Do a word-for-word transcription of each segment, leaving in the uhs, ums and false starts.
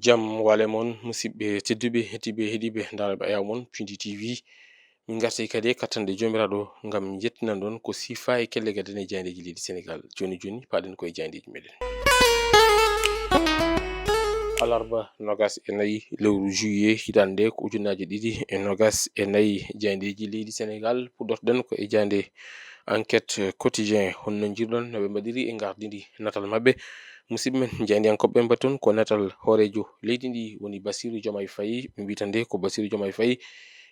Jam wale mon, musidɓe tedduɓe, heɗiiɓe, heɗiiɓe Daara Ɓe Ayaw mon, Pindi T V. Min ngartay kadi e kattanɗe Joomiraaɗo ngam njettinan ɗon ko sifa e kelle gadane jaaydeeji leydi Senegaal. Jooni jooni, paaɗen ko e jaaydeeji meɗen. Alarba nogas e nayi lewru juillet hitaande nde ko ujunnaaje ɗiɗi e nogas e nayi, jaaydeeji leydi Senegaal, puɗɗorɗen ko e jaaynde Enquête Quotidien. Honno njirɗon no ɓe mbaɗiri e ngardidi natal maɓɓe? Musidɓe men, jaayndiyankooɓe ɓe mbaɗi toon ko natal hooreejo leydi ndi woni Bassirou Diomaye Faye. Ɓe mbiyata nde ko Bassirou Diomaye Faye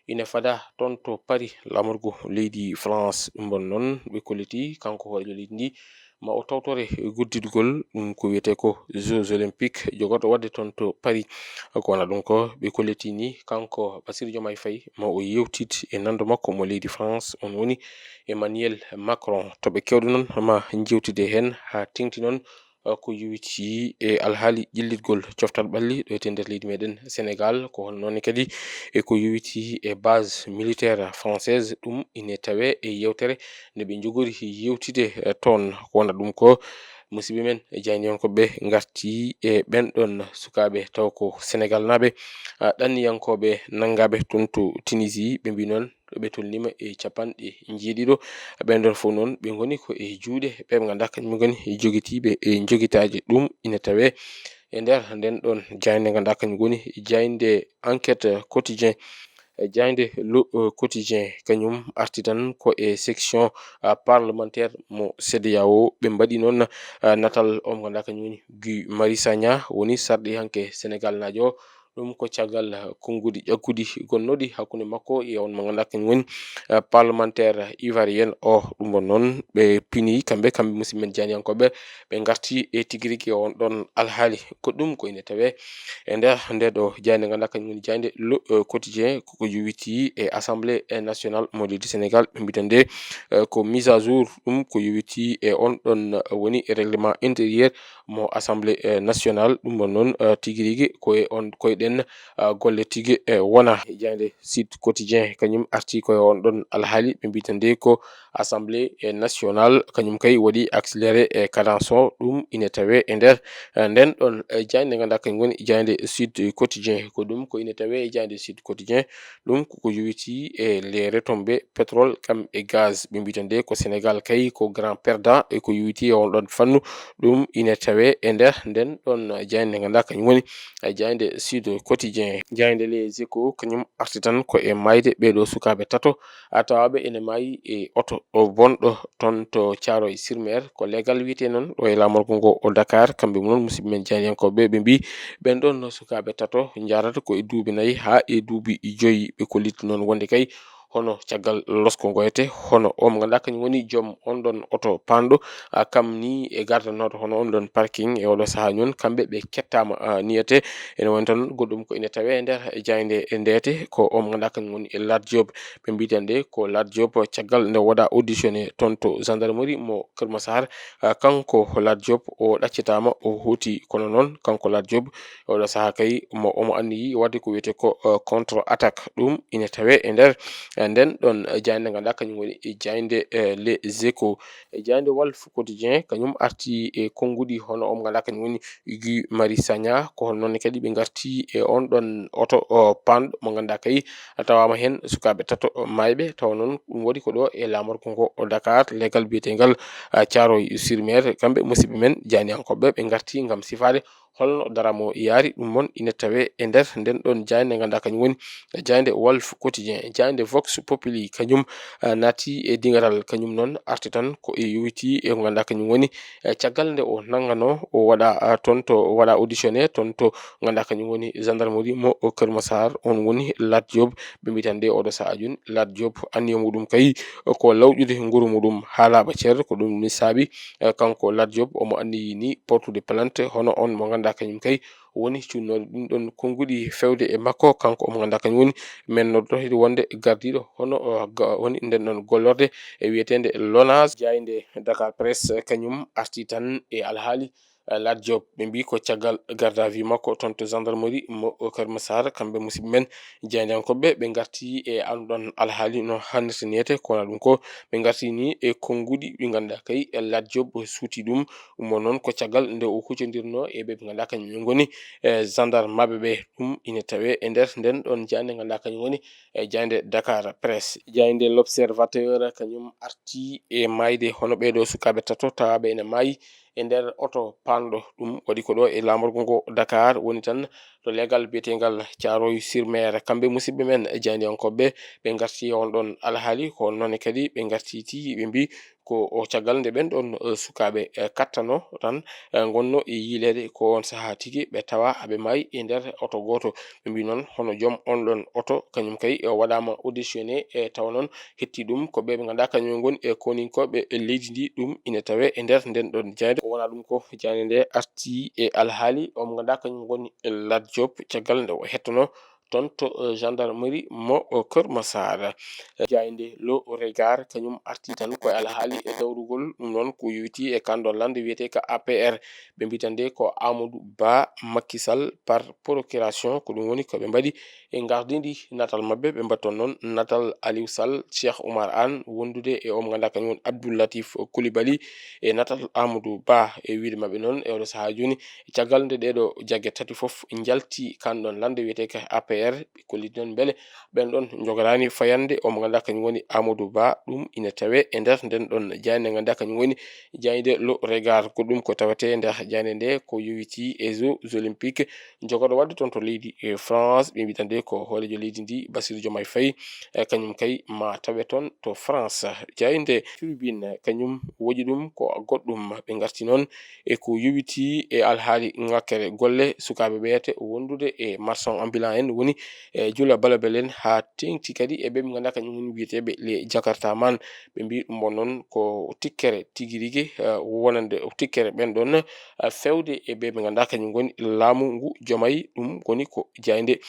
ina fada toon to Paris, laamorgo leydi France. Ɗum ɗon noon ɓe kolliti kanko hooreejo leydi ndi ma o tawtore guddidgol ɗum ko wiyetee ko Jeux Olympiques jogorɗo waɗde toon to Paris. Ko wona ɗum ko ɓe kolliti ni kanko Bassirou Diomaye Faye ma o yewtit e nanndo makko mo leydi France, on woni Emmanuel Macron. To ɓe keewɗi noon ma njewtide heen haa teŋti noon, uh, ko yowiti e alhaali ƴellitgol coftal ɓalli ɗo e nder leydi meɗen Senegaal, ko hono noon kadi e ko yowiti e base militaire française. Ɗum ine tawe e yewtere nde ɓe njogori yewtide, eh, toon. Ko wona ɗum ko, musidɓe men, e jaayndiyankooɓe ngarti e ɓen ɗon sukaaɓe taw ko Senegaal naaɓe, ah, ɗanniyankooɓe nanngaaɓe toon to Tunisie. Ɓe mbi noon ɓe tolniima e capanɗe njeeɗiɗo. Ɓen ɗon fof noon ɓe ngoni ko e juuɗe ɓe ɓe ngannduɗaa kañum ngoni jogitiiɓe e jogitaaje. Ɗum ina tawe e nder nden ɗon jaaynde ngannduɗaa kañum ngoni jaaynde Enquête Quotidien. E jaaynde Le, eh, Quotidien kañum arti tan ko e section, ah, parlementaire mo CEDEAO. Ɓe mbaɗi noon, ah, natal o mo ngannduɗaa kañum woni Guy Marius Sagna, woni sarɗiyanke Senegaal naajo. Ɗum ko caggal, ah, konnguɗi ƴakkuɗi gonnooɗi hakkunde makko e on mo ngannduɗaa kañum woni, ah, parlementaire ivoirien o. Ɗum ɗon noon ɓe pini kamɓe, kamɓe musidɓe men jaayndiyankooɓe, ɓe ngarti e tigi rigi e on ɗon alhaali. Ko ɗum ko ine tawe e nder nde ɗo jaaynde ngannduɗaa kañum woni jaaynde Le, eh, Quotidien, koko yowiti e Assemblée, eh, nationale mo leydi Senegaal. Ɓe mbiyata nde, eh, ko mise à jour, ɗum ko yowiti e on ɗon, eh, woni règlement intérieur mo Assemblée, eh, nationale. Ɗum ɗon noon, eh, tigi rigi ko e on, ko e ɗen, eh, golle tigi, eh, wona. Jaaynde Sud Quotidien kañum arti ko e on ɗon alhaali. Ɓe mbiyata nde ko Assemblée, eh, nationale kañum kay waɗi accéléré, eh, cadence o. Ɗum ine tawe e nder, eh, nden ɗon, eh, jaaynde ngannduɗaa kañum woni jaaynde Sud Quotidien. Ko ɗum ko ine tawe e jaaynde Sud Quotidien. Ɗum koko yowiti e les retombées pétrole kam e gaz. Ɓe mbiyata nde ko Senegaal kay ko grand perdant e ko yowiti e on ɗon fannu. Ɗum ine tawe e nder nden ɗon jaaynde ngannduɗaa kañum woni, eh, jaaynde Sud Quotidien. Jaaynde Les Échos kañum arti tan ko e maayde ɓee ɗo sukaaɓe tato, a tawaaɓe ene maayi e oto o bonɗo toon to Thiaroye sur Mer. Ko leegal wiyetee noon ɗo e laamorgo ngo o Dakar. Kamɓe noon musidɓe men jaayndiyankooɓe ɓe mbii ɓen ɗon no sukaaɓe tato njaarata ko e duuɓi nayi haa e duuɓi joyi. Ɓe kolliti noon wonde kay hono caggal losko ngoyete, hono o mo ngannduɗaa kañum woni joom on ɗon oto paanɗo, ah, kam ni e gardanooɗo hono on ɗon parking e oɗo sahaa ñun, kamɓe ɓe kettaama, ah, niyete. Ene woni tan goɗɗum ko ine tawe e nder jaaynde ndeete, ko o mo ngannduɗaa kañum woni Lat Diop. Ɓe mbiyata nde ko Lat Diop caggal nde waɗa auditionné toon to gendarmerie mo Kër Massar, ah, kanko Lat Diop o ɗaccitaama o hooti, kono noon kanko Lat Diop oɗo sahaa kay mo omo anniyi waɗde ko wiyetee ko, eh, contre attaque. Ɗum ine tawe e nder, eh, nden ɗon, eh, jaaynde ngannduɗaa kañum woni e jaaynde, eh, Les Échos. E jaaynde Walf Quotidien kañum arti e konnguɗi hono o mo ngannduɗaa kañum woni Guy Marius Sagna. Ko hono noon kadi ɓe ngarti e on ɗon oto, o, paanɗo mo ngannduɗaa kay tawaama heen sukaaɓe tato maayɓe. Tawa noon ɗum waɗi ko ɗo e laamorgo ngo o Dakar, leegal biyeteengal, ah, Thiaroye sur Mer. Kamɓe musidɓe men jaayndiyankooɓe ɓe ngarti ngam sifaade holno daraama o yaari. Ɗum mon ine tawe e nder nden ɗon jaaynde ngannduɗaa kañum woni jaaynde Walf Quotidien. Jaaynde Vox Populi kañum, ah, naati e dingaral, kañum noon arti tan ko e yowiti e ko ngannduɗaa kañum woni, eh, caggal nde o nanngano o waɗa, ah, toon to waɗa auditionné toon to ngannduɗaa kañum woni gendarmerie mo Kër Massar, on woni Lat Diop. Ɓe mbiyata nde oɗo sahaa jooni Lat Diop anniya muɗum kay ko lawƴude nguru muɗum haa laaɓa cer. Ko ɗum ni saabi, eh, kanko Lat Diop omo anniyi ni portude plainte hono on mo ngannduɗaa kañum kay woni cunnooɗo ɗum ɗon konnguɗi fewde e makko. Kanko omo ngannduɗaa kañum woni men noddoto wonde gardiiɗo hono, eh, ga-, woni nden ɗon gollorde e wiyeteende Lonase. Jaaynde Dakar Presse kañum arti tan e alhaali Lat Diop. Ɓe mbii ko caggal garde à vue makko toon to gendarmerie mo Kër Massar, kamɓe musidɓe men jaayndiyankooɓe ɓe ngarti e anndon alhaali no hannirta niyete. Ko wona ɗum ko ɓe ngarti ni e konnguɗi ɗi ngannduɗaa kay Lat Diop suuti ɗum. Ɗum won noon ko caggal nde o huccondirnoo e ɓe ɓe ngannduɗaa kañum en ngoni e gendarme maɓɓe ɓe. Ɗum ine tawee e nder nden ɗon jaaynde ngannduɗaa kañum woni e jaaynde Dakar Presse. Jaaynde L'Observateur kañum arti e maayde hono ɓee ɗoo sukaaɓe tato tawaaɓe ene maayi e nder oto paanɗo. Ɗum waɗi ko ɗo e laamorgo ngo Dakar woni tan to leegal biyeteengal Thiaroye sur Mer. Kamɓe musidɓe men jaayndiyankooɓe ɓe ngarti e on ɗon alhaali, ko noon ne kadi ɓe ngarti tigi ɓe mbii ko o caggal nde ɓen ɗon, eh, sukaaɓe, eh, kattano tan, eh, ngonno e yiileede ko on sahaa tigi ɓe tawa aɓe maayi e nder oto gooto. Ɓe mbii noon hono joom on ɗon oto kañum kay o waɗaama auditionné, e tawa noon hetti ɗum ko ɓe ɓe ngannduɗaa kañum ngoni e koninkooɓe e leydi ndi. Ɗum ine tawee e nder nden ɗon jaaynde. Ko wona ɗum ko jaaynde nde arti e alhaali o mo ngannduɗaa kañum ngoni Lat Diop caggal nde o hettono toon to, eh, gendarmerie mo, eh, Kër Massar. Jaaynde Le Regard kañum arti tan ko e alhaali e dawrugol ɗum noon ko yowiti e kanɗo lande wiyetee ko A P R. Ɓe mbii tan de ko Amadou Ba, Macky Sall par procuration, ko ɗum woni ko ɓe mbaɗi e ngardindi natal maɓɓe. Ɓe mbaɗi toon noon natal Aliou Sall, Cheikh Oumar Anne, wondude e o mo ngannduɗaa kañum woni Abdou Latif Coulibaly, e natal Amadou Ba. E wiyde maɓɓe noon e oɗo sahaa jooni, caggal nde ɗee ɗoo jagge tati fof njalti kanɗon lande wiyetee ko A P R, ɓe kolliti noon mbele ɓen ɗon njogoraani fayande o mo ngannduɗaa kañum woni Amadou Ba. Ɗum ine tawee e nder nden ɗon jaaynde ngannduɗaa kañum woni jaaynde Le Regard. Ko ɗum ko tawetee e nder jaaynde nde ko yowiti e Jeux Olympiques jogorɗo waɗde toon to leydi e France. Ɓe mbii tan de ko hooreejo leydi ndi Bassirou Diomaye Faye, e kañum kay ma tawe toon to France. Jaaynde Tribune kañum woƴi ɗum ko goɗɗum. Ɓe ngarti noon e ko yowiti e alhaali ŋakkere golle sukaaɓe ɓeete wondude e marchand ambulant en woni e jula balabel en haa teeŋti kadi e ɓe ɓe ngannduɗaa kañum woni wiyeteeɓe les Jakarta man. Ɓe mbii ɗum won noon ko tikkere tigi rigi, eh, wonande tikkere ɓen ɗon, eh, fewde e ɓe ɓe ngannduɗaa kañum ngoni laamu ngu Diomaye. Ɗum woni ko jaaynde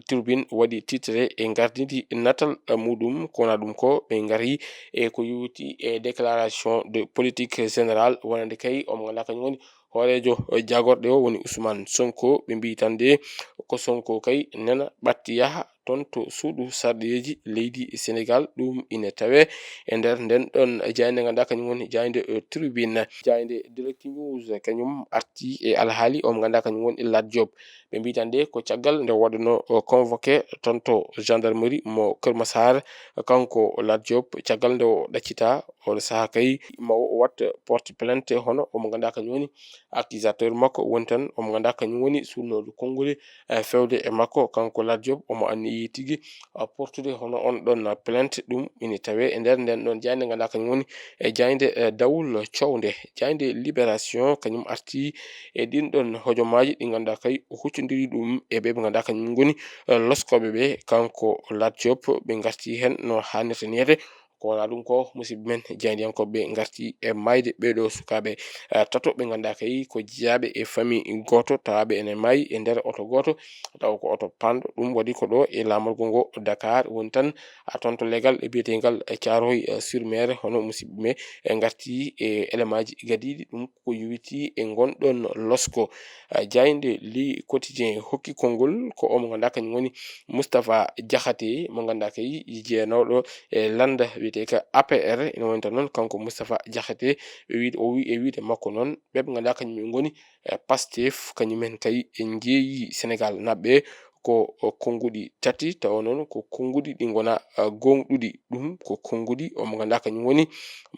Tribune waɗi titre e ngardindi natal, eh, muɗum. Ko wona ɗum ko ɓe ngari e ko yowiti e déclaration de politique générale wonande kay o mo ngannduɗaa kañum woni hooreejo jagorɗe o woni Ousmane Sonko. Ɓe mbii tan de ko Sonko kay nena ɓatti yaha toon to suudu sarɗiyeeji leydi Senegal. Ɗum ine tawee e nder nden ɗon jaaynde ngannduɗaa kañum woni jaaynde, eh, Tribune. Jaaynde Direct News kañum arti e alhaali o mo ngannduɗaa kañum woni Lat Diop. Ɓe mbii tan de ko caggal nde waɗano, eh, convoqué toon to gendarmerie mo Kër Massar, kanko Lat Diop, caggal nde o ɗaccita oɗo sahaa kay ma o wat porte plainte hono o mo ngannduɗaa kañum woni accusateur makko woni tan o mo ngannduɗaa kañum woni suuɗnooɗo konnguli, eh, fewde e makko. Kanko Lat Diop omo anniyi tigi, eh, portude hono on ɗon plainte. Ɗum ine tawee e nder nden ɗon jaaynde ngannduɗaa kañum woni e jaaynde, eh, dawol cownde. Jaaynde Libération kañum arti e ɗin ɗon hojomaaji ɗi ngannduɗaa kay o huccondiri ɗum e ɓe ɓe ngannduɗaa kañum ngoni, eh, loskooɓe ɓe. Kanko Lat Diop ɓe ngarti heen no haanirta niyete. Ko wona ɗum ko musidɓe men jaayndiyankooɓe ngarti e maayde ɓee ɗoo sukaaɓe, eh, tato ɓe ngannduɗaa kay ko jeyaaɓe e famille gooto tawaaɓe ene maayi e nder oto gooto tawa ko oto paanɗo. Ɗum waɗi ko ɗo e laamorgo ngo Dakar woni tan, a toon to leegal e biyeteengal, eh, Thiaroye, eh, sur Mer hono musidɓe men, eh, ngarti e elemaaji gadiiɗi. Ɗum ko yowiti e ngonɗon losko. Ah, jaaynde Le Quotidien hokki konngol ko o mo ngannduɗaa kañum woni Moustapha Diakhaté mo ngannduɗaa kay jeyanooɗo e lannda wiyetee ko A P R. Ina woni tan noon kanko Moustapha Diakhaté ɓe wiide, o wi e wiide makko noon ɓe ɓe ngannduɗaa kañum en ngoni e Pastef kañumen kay en njeeyi Senegal naɓɓe ko, o, konnguɗi tati, tawa noon ko konnguɗi ɗi ngona, a, gooŋɗuɗi. Ɗum ko konnguɗi o mo ngannduɗaa kañum woni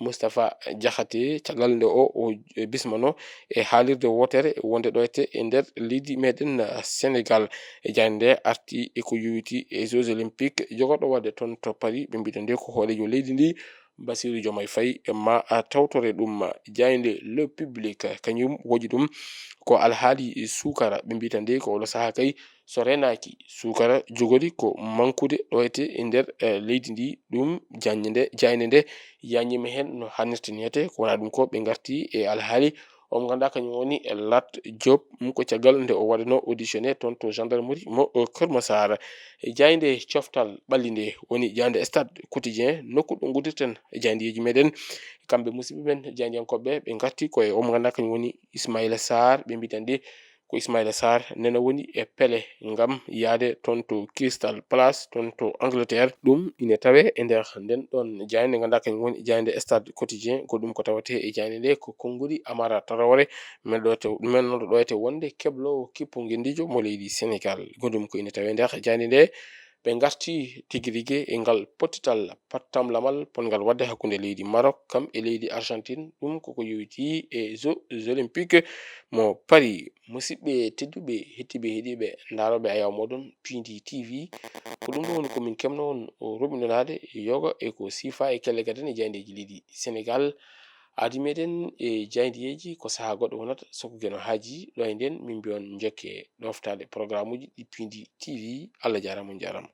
Moustapha Diakhaté. Caggal nde o, o, e, bismano e haalirde wootere wonde ɗo ete e nder leydi meɗen, a, Senegal. E jaaynde nde arti e ko yowiti e Jeux Olympiques jogorɗo waɗde toon to Paris. Ɓe mbiɗa nde ko hooreejo leydi ndi Bassirou Diomaye Faye ma, a, tawtore ɗum. Jaaynde Le Public kañum woƴi ɗum ko alhaali suukara. Ɓe mbiɗa nde ko oɗo sahaa kay so renaaki suukara jogori ko mankude ɗo ete e nder, eh, leydi ndi. Ɗum jaaynde nde, jaaynde nde yañima heen no hannirta niyete. Ko wona ɗum ko ɓe ngarti e alhaali Omo ngannduɗaa kañum woni Lat Diop, ɗum ko caggal nde o waɗanoo auditionné toon to gendarmerie mo Keur Massar. E jaaynde coftal ɓalli nde woni jaaynde Stade Quotidien, nokku ɗo nguddirten e jaayndeeji meɗen. Kamɓe musidɓe men jaayndiyankooɓe ɓe ngarti ko e omo ngannduɗaa kañum woni Ismaïla Sarr, ɓe mbiɗen de ko Ismaïla Sarr nena woni e pele ngam yaade toon to Crystal Palace, toon to Angleterre. Ɗum ine tawee e nder nden ɗon jaaynde ngannduɗaa kañum woni jaaynde Stade Quotidien. Ko ɗum ko tawetee e jaaynde nde ko konngudi Amara Traoré, men ɗo te-, men ɗo ɗoyte wonde kebloowo kippu ngenndiijo mo leydi Sénégal. Ko ɗum ko ine tawee nder jaaynde nde. Ɓe ngarti tigi rigi e ngal pottital pattamlamal potngal waɗde hakkunde leydi Maroc kam e leydi Argentine. Ɗum koko yowiti e Jeux Olympiques mo Paris. Musidɓe tedduɓe, hettiiɓe, heɗiiɓe, ndaarooɓe ayaw mooɗon Pindi T V. Ko ɗum ɗo woni ko min keɓno on o roɓinɗonaade yoga e ko siifa e kelle gaden e jaayndeeji leydi Sénégal. Aadi meɗen e jaayndeeji ko sahaa goɗɗo wonata so ko geno haaji ɗo e nden min mbiyon jokke ɗoftaade programme uji ɗi Pindi T V. Allah jaaraama, on jaaraama.